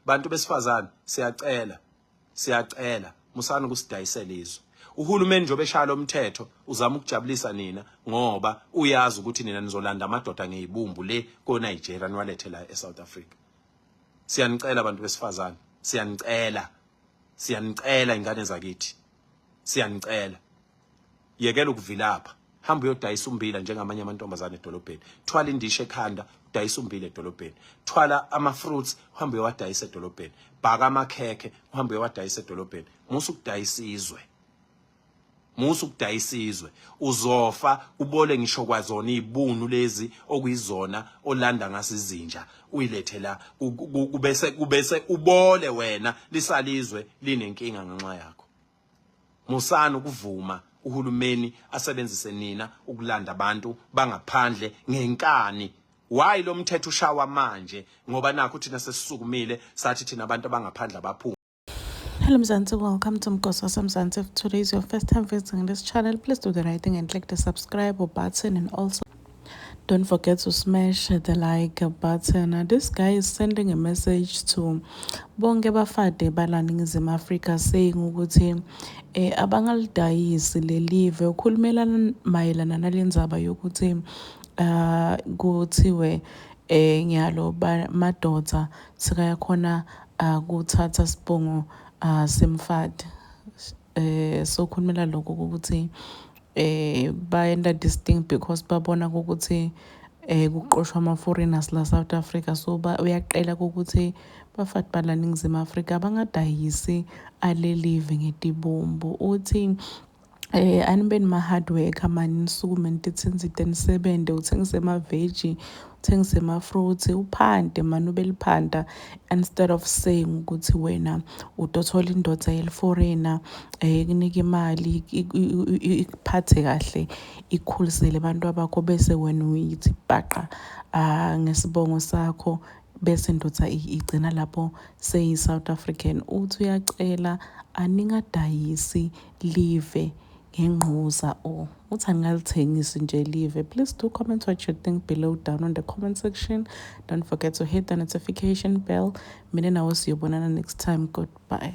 Bantu besifazane, siyacela, siyacela, musani ukusidayisela izwe. Uhulumeni njengoba eshaya lo mthetho uzama ukujabulisa nina ngoba uyazi ukuthi nina nizolanda amadoda ngeyibumbu le ko-Nigeria niwalethe la e-South Africa. Siyanicela abantu besifazane, siyanicela, siyanicela ingane zakithi, siyanicela, yekela ukuvilapha, hamba uyodayisa umbila njengamanye amantombazane edolobheni. Thwala indishi ekhanda, udayisa umbila edolobheni. Thwala ama-fruits, uhambe uyowadayisa edolobheni. Bhaka amakhekhe, uhambe uyowadayisa edolobheni. Musa ukudayisa izwe, musa ukudayisa izwe, uzofa ubole ngisho kwazona izibunu lezi okuyizona olanda ngaso izinja uyilethe la, kubese ubole wena, lisalizwe linenkinga ngenxa yakho. Musani ukuvuma uhulumeni asebenzise nina ukulanda abantu bangaphandle ngenkani. Why lo mthetho ushawa manje? Ngoba nakho thina sesisukumile sathi thina abantu abangaphandle abaphuma. Hello Mzansi, welcome to Mgosi Mzansi. If today is your first time visiting this channel, please do the right thing and click the subscribe button, and also don't forget to smash the like button. This guy is sending a message to bonke bafade bala Ningizimu Afrika, saying ukuthi abangalidayisi lelive. Ukhulumela mayelana nalendzaba yokuthi kuthiwe ngiyalo madoda sekayakhona kuthatha sibongo semfati. So khulumela lokho ukuthi bayenta this thing because babona ukuthi kuqoshwa ama-foreigners la South Africa, so uyaqela ukuthi bafati bala Ningizimu Afrika bangadayisi alelive ngetibumbu. Uthi anibe nima-hard worker mani, nisukume nititsinzite, nisebente, uthengise ema-veggie, uthengise ema-fruits, uphante mani, ube liphanta, instead of saying ukuthi wena utothola indoda yeli-foreigner ikunika imali, ikuphathe kahle, ikukhulisele abantu abakho, bese wena uyithi bhaqa ngesibongo sakho, bese indoda igcina lapho seyi-South African. Uthi uyacela aningadayisi live ngengquza, or uthi angalithengisi nje live. Please do comment what you think below down on the comment section. Don't forget to hit the notification bell. Mina nawe siyobonana next time. Goodbye.